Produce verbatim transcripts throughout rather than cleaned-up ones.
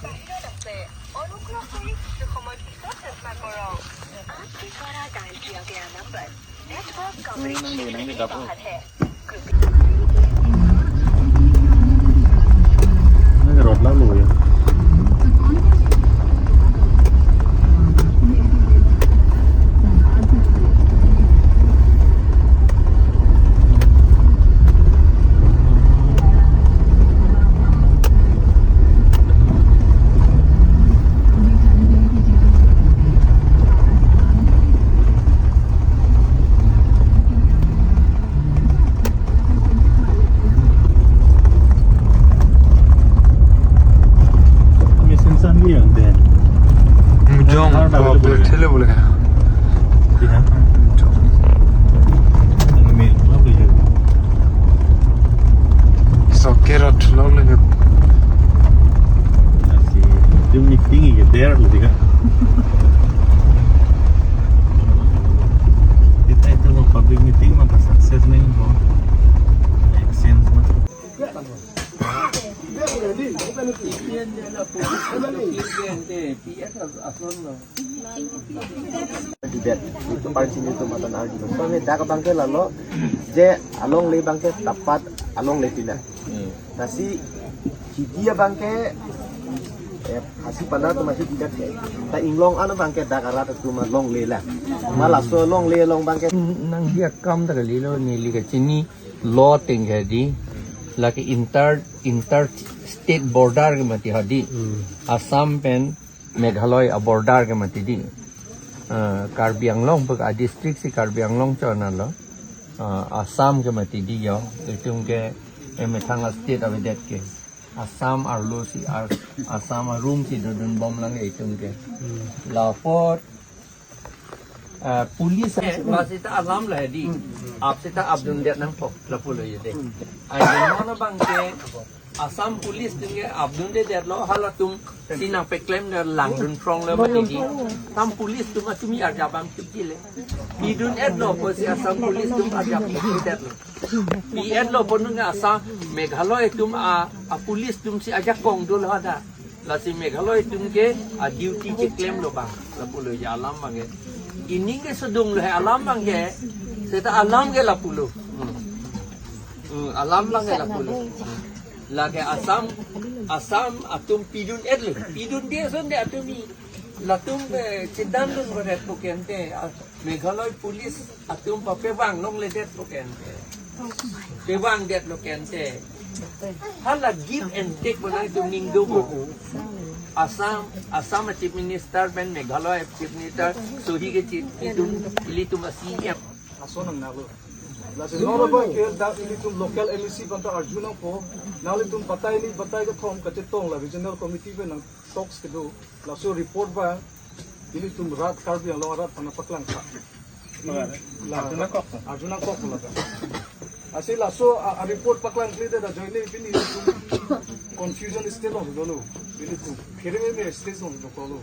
বাহিৰত আছে, অনুগ্ৰহ কৰি কিছু সময় পিছত চেষ্টা কৰক। आपके द्वारा डायल किया गया नंबर নেটৱৰ্ক কভাৰেজ ক্ষেত্ৰত আছে। Rot lalu ya. Machine san bi yang de. Mujong. Har da ko bole bole. Thele bole ka. Iya. Mujong. Ang mail lo bole. Soke rot lo le. Asi, yung meeting ya der lo dia. Kita itu mau public meeting maka success nih mau. Exchange mah. Didet, itu parsi itu matan arju. Kami dak abangke lalo, je alongle abangke tapat alongle pina. Lasi, hidi abangke, eh, hasi pana tu masih tidak ke. Ta inglong ano abangke dak arat tu ma longle la. Ma laso longle along abangke. Nangji akam ta kalilo neli kachini lo ting hedi. Lake inter, inter state border ke mati hedi. Assam pen Meghalaya border ke mati di. Ah, Karbi Anglong pek a district si Karbi Anglong chonalo. Ah, Assam ke mati di yo. Itum ke emethang a state avedet ke. Assam arlo si ar-, Assam arum si dodun bom lang itum ke. Lapot, ah, police. Eh, masita alam la di. Ap sita abdun det nangpo. Lapulo ye de. Ai, mana abangke Assam Police atum ke abdunde detlo halatum sina peklem de langdun prong lo mati di. Assam Police atum atumi arjap bang kipji le. Pidun-etlo pusi Assam Police atum arjap pi-etlo. Pi-etlo ponung Assam Meghalaya atum a, a police atum si ajakong dolo ada. Lasi Meghalaya atum ke a duty cheklemlo bang. Lapulo ya alam abangke. Ining ke sedung lo he alam abangke. Seta alam ke lapulo. Hmm. Hmm, alam abangke lapulo. Lake Assam, Assam atum pidun-etlo, pidunde ason de atumi. Latum, eh, chedandun varet pu ke ante, ah, Meghalaya Police atum pa pevang longledet pu ke ante. Pevangdetlo ke ante. Hala give and take pu nangtum ning do mo. Assam, Assam Chief Minister pen Meghalaya Chief Minister, sohi ke chief, itum, ilitum a C M. Ason nangnalo. Lasi non abangke dak ilitum local M A C aphan ta arju nangpo. Nanglitum batai hini batai kethom kachetong la regional committee pen nang talks kedo. Laso report abang ilitum rat Karbi Anglong arat aphan paklang tha. La, arju nangkok. Arju nangkok la. Lasi laso a, a report paklangkledet ajoine pini ilitum confusion state along dolo. Ilitum khereme state along dokoklo.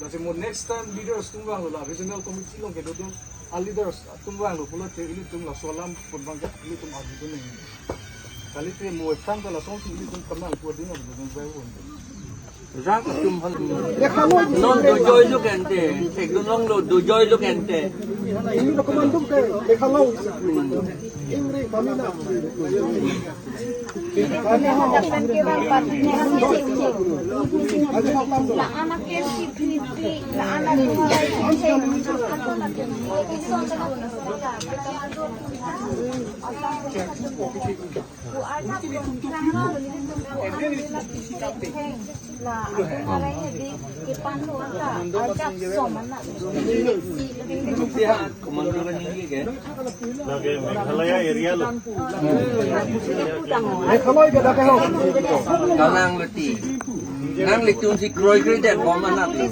Lasi mo next time leaders atum vanglo la regional committee along kedo atum a leaders atum vanglo pulote ilitum laso alam pon abangke ilitum arjudun nangji. Kalite mo etang ta lasonsi ilitum kemang pu ading arjudun bai pon. Rak atum aphan non dojoi lo ke ante, thekdun longlo dojoi lo ke ante. Lake Meghalaya area lo. Kalang leti. Nanglitum si kroikre det bom anak lo.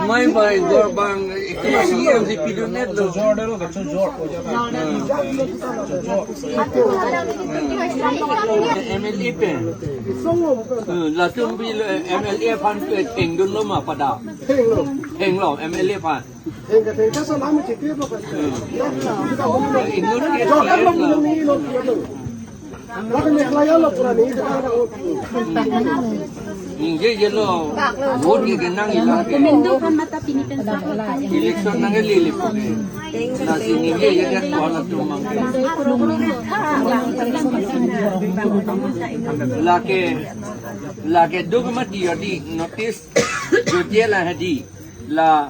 Mai bai gor bang itu C M si pidun-etlo. M L A pen. Hmm, latum bi, eh, M L A aphan, eh, thengdunlo ma pada. Thenglo M L A aphan. Hmm. Inut ke Ningje jelo, vote ke kenang ilang ke. Election nang lele puke. Lasi ningje jelo ko latum abang ke. Lake, lake duk mati yodi notice jodi la hadi la,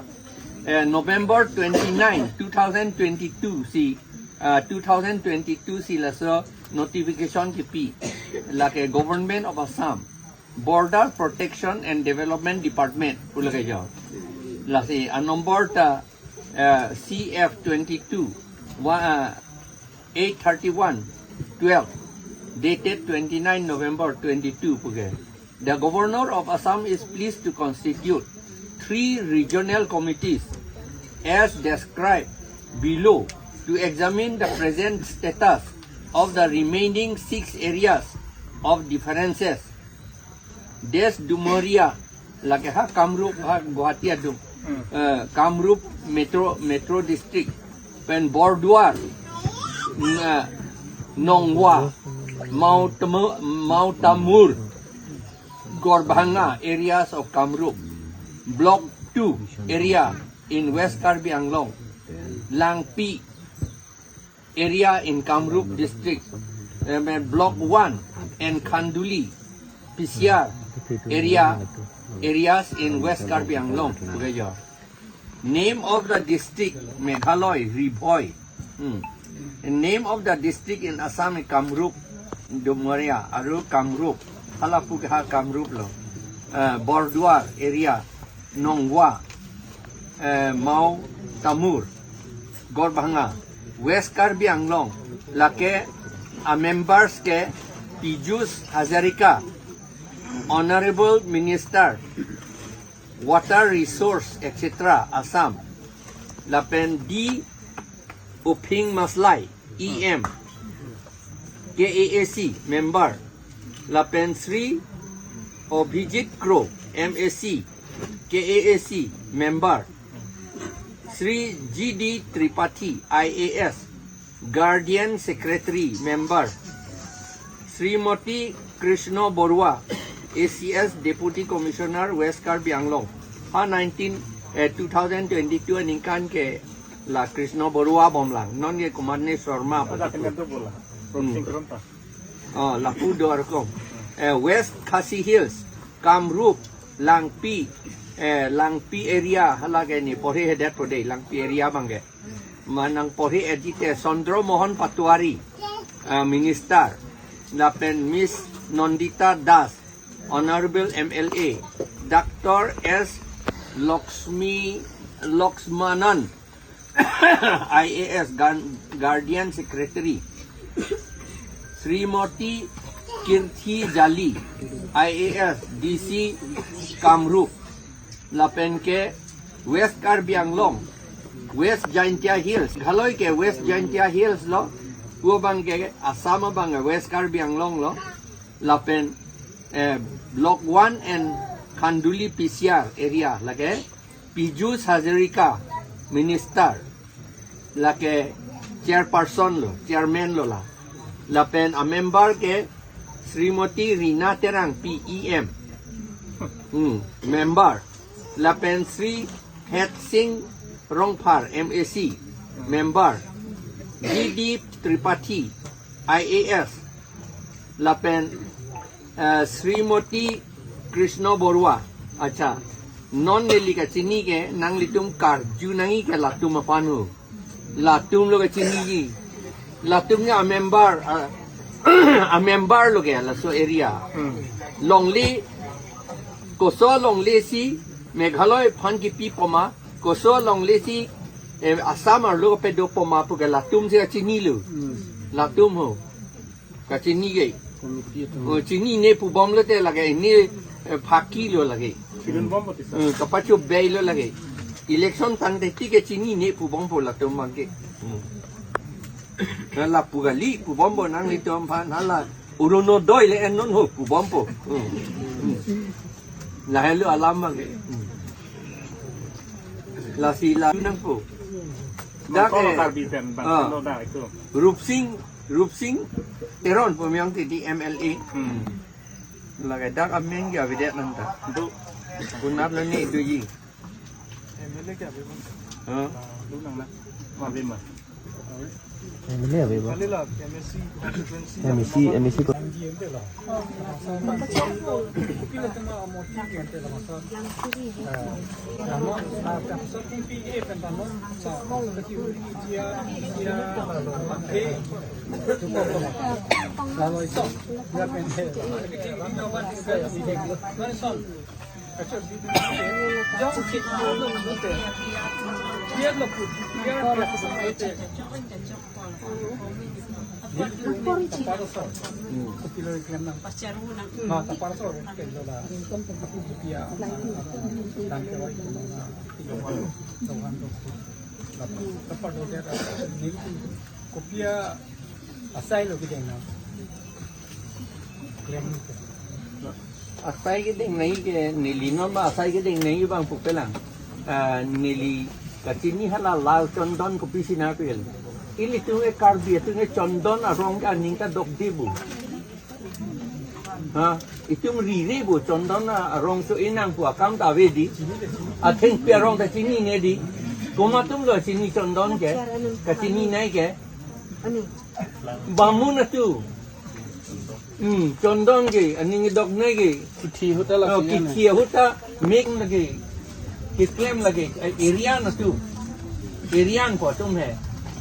eh, November twenty-nine, two thousand twenty-two si, ah, two thousand twenty-two si laso notification kipi. Lake Government of Assam, Border Protection and Development Department pu lake jo. Lasi a number ta, eh, C F twenty-two, wa-, ah, eight thirty-one twelve, dated twenty-nine November twenty-two puke. The Governor of Assam is pleased to constitute three regional committees as described below to examine the present status of the remaining six areas of differences. Desh Dumuria, lake ha Kamrup, ha Guwahati adung. Hmm. Eh, Kamrup Metro, Metro District, pen Borduar, n-, eh, Nongwa, Mautam-, Mautamur, Gorbhanga areas of Kamrup, Block two area in West Karbi Anglong, Langpi area in Kamrup District, eh, Block one and Khanduli P C R area, areas in West Karbi Anglong. Name of the district, Meghalaya, Ri Bhoi. Hmm. Name of the district in Assam is Kamrup, Dumuria, aru Kamrup. Hala puke ha Kamrup lo. Eh, Borduar area, Nongwa, eh, Mautamur, Gorbhanga, West Karbi Anglong, lake a members ke Piyush Hazarika, Honorable Minister, Water Resource, et cetera, Assam, lapen D Uphing Maslai, E M, K A A C member, lapen Shri Abhijit Kro, M A C, K A A C member, Shri G D Tripathi, I A S, Guardian Secretary member, Srimati Krishna Borua, A C S Deputy Commissioner, West Karbi Anglong. Ha nineteen, eh, two thousand twenty-two aningkan ke la Krishna Borua bomlang. Non ke Kumar ne Sharma. Ada apa kena tu bola. Hmm. Proxy kron ta. Oh, lapu do arkom. Eh, West Khasi Hills, Kamrup, Langpi, eh, Langpi area, hala ke ne porhi hedet po dei, Langpi area abang ke. Manang porhi edite Chandra Mohan Patwari, ah, Minister, lapen Miss Nandita Das, Honorable M L A, Doctor S Lakshmi, Lakshmanan, I A S, Gan-, Guardian Secretary, Srimati Kirthi Jali, I A S, D C Kamrup, lapen ke West Karbi Anglong, West Jaintia Hills, Meghalaya ke West Jaintia Hills lo, pu abang ke Assam abang ke West Karbi Anglong lo, lapen, eh, Block one and Khanduli P C R area lake Piyush Hazarika, Minister, lake chairperson lo, chairman lo la. Lapen a member ke Srimati Rina Terangpi, E M. Hmm, member. Lapen Shri Hetsing Rongphar, M A C, member. G D Tripathi, I A S. Lapen, eh, Srimati Krishna Borua. Acha. Non neli kachini ke nanglitum karju nangji ke latum aphan ho. Latum lo kachiniji. Latum ke a member, a, a member lo ke laso area. Hmm. Longle, koso longle si Meghalaya aphan kipi poma, koso longle si, eh, Assam arlo kepedo poma puke latum si kachinilo. Hmm. Latum ho. Kachini ke. Committee atum. Oh, chinine pu bomlo te lake, ne, eh, phaki lo lake. Chidun bompo tisa. Eh, kapacho bei lo lake. Election tangte tik ke chinine pu bompo latum abang ke. Hmm. Hala pu kali pu bompo nanglitum aphan, hala Orunodoi le ennon ho pu bompo. Hmm. Hmm. Lahelo alam abang ke. Hmm. Lasi la nangpo. Dak, eh, Karbi pen bang, ah, lo dak itu. Rupsing Rupsing Teron pu amei titi M L A. Hmm. Lake dak ameng ke avedet nang ta. Do. Konat lo ne doji. M L A ke ave ma? Huh? Do nang na. Ave ma? M L A ave ma? Kali la, M A C constituency. M A C, M A C ko. Kopi asai lo kedeng nang? Klem ni ke. Asai kedeng nangji ke neli non ma asai kedeng nangji abang pu pelang. Ah, neli kachini hala Lal Chandon kopisi nangpilo. Ilitum e Karbi atum e Chandon arong ke aning ta dokde bu. Ha, itum rire bu Chandon arong so-e nang pu akam ta ave di. Athengpi arong ta chinine di. Komat atum lo chini Chandon ke? Kachini nai ke? Bamun atum. Hmm, Chandon ke, aning dok nai ke. Kithi ahut ta la. Oh, kithi ahut ta, mek lake. Kiklem lake, eh, Aryan atum. Aryan pu atum he.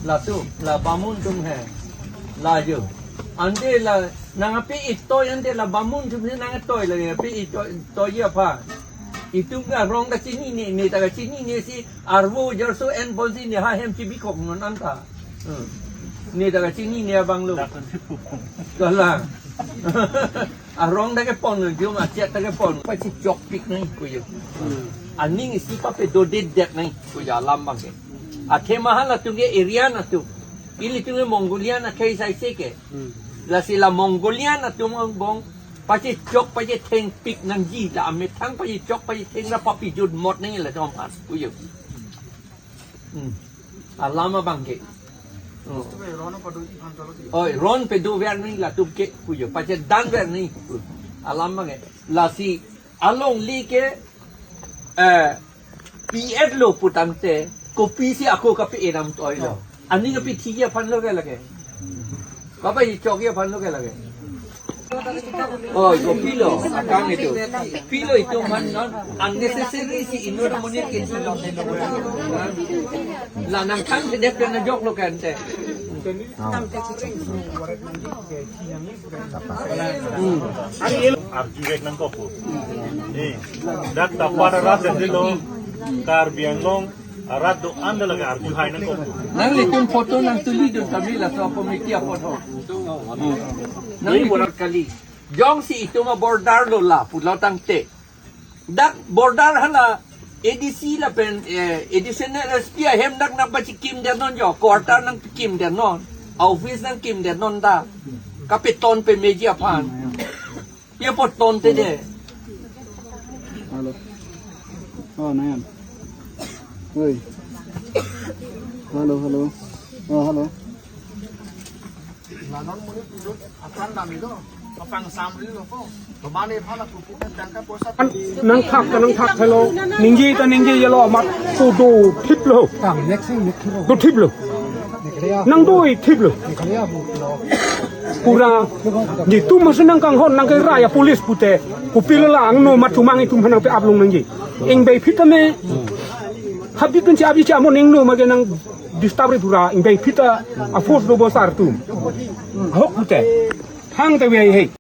Latum, la Bamun atum he. La jo. Ante la, nang ape itoi ante la Bamun atum he nang itoi lake, ape itoi, itoi aphan. Itum ke arong kachinine, ne ta kachinine si arvo jarso en ponsi ne ha hem chibikok non anta. Hmm. Ne ta kachinine abang lo. Kalang. Arong ta kepon lo, jom achet ta kepon. Pachechokpik nangji pu jo. Aning isi papedodedet nangji pu jo alam abang ke. Athema hala atum ke Aryan atum. Ilitum ke Mongolian akhei saise ke. Lasi la Mongolian atum angbong pachechok pachethengpik nangji, la amethang pachechok pachetheng ra papijut mot nangji latum aphan pu jo. Hmm. Alam abang ke. Oh. Oi, ron pedover nangji latum ke pu jo. Pachedanver nangji. Alam abang ke. Lasi alongle ke, eh, P F lo putangte kopisi ako kape-e damtoi lo. Aning kapithiji aphan lo ke lake. Kapachechokji aphan lo ke lake. Oh, kopilo, akam itum. Pilo itum aphan non unnecessary si inut amonit ke. La nangthangthedet pen ajok lo ke ante. Hmm. Arjuvek nangkok pu. Eh, dak tapar arat dilo, Karbi Anglong arat do-an ta lake arjuhai nangkok pu. Nanglitum photo nangtulidun kami laso committee aphoto. Hmm. Nanglitum border kali. Jongsi itum a-border lo la pulo tangte. Dak border hala A D C lapen, eh, Additional S P ahem dak nangpachikimdet non jo, quarter nangpikimdet non, office nangkimdet non ta. Kapeton pemeji aphan. Ye poton te de. Hello. Oh, Nayan. Oi. Hello, hello. Oh, hello. Nangthak ta nangthak helo, ningje ta ningje yelo amat pu dothiplo. Dothiplo. Nangdoithiplo. Pura netum masi nangkanghon nangkerai a-police pute. Kopilo la angno mathumang itum aphan nangpe-ap long nangji. Ingvaiphit tame. Habit kunsi abiji amon ingno mage nang disturb ri pura ingvaiphit ta a-force do bosar atum. Ahok pute. Thangta vei hei.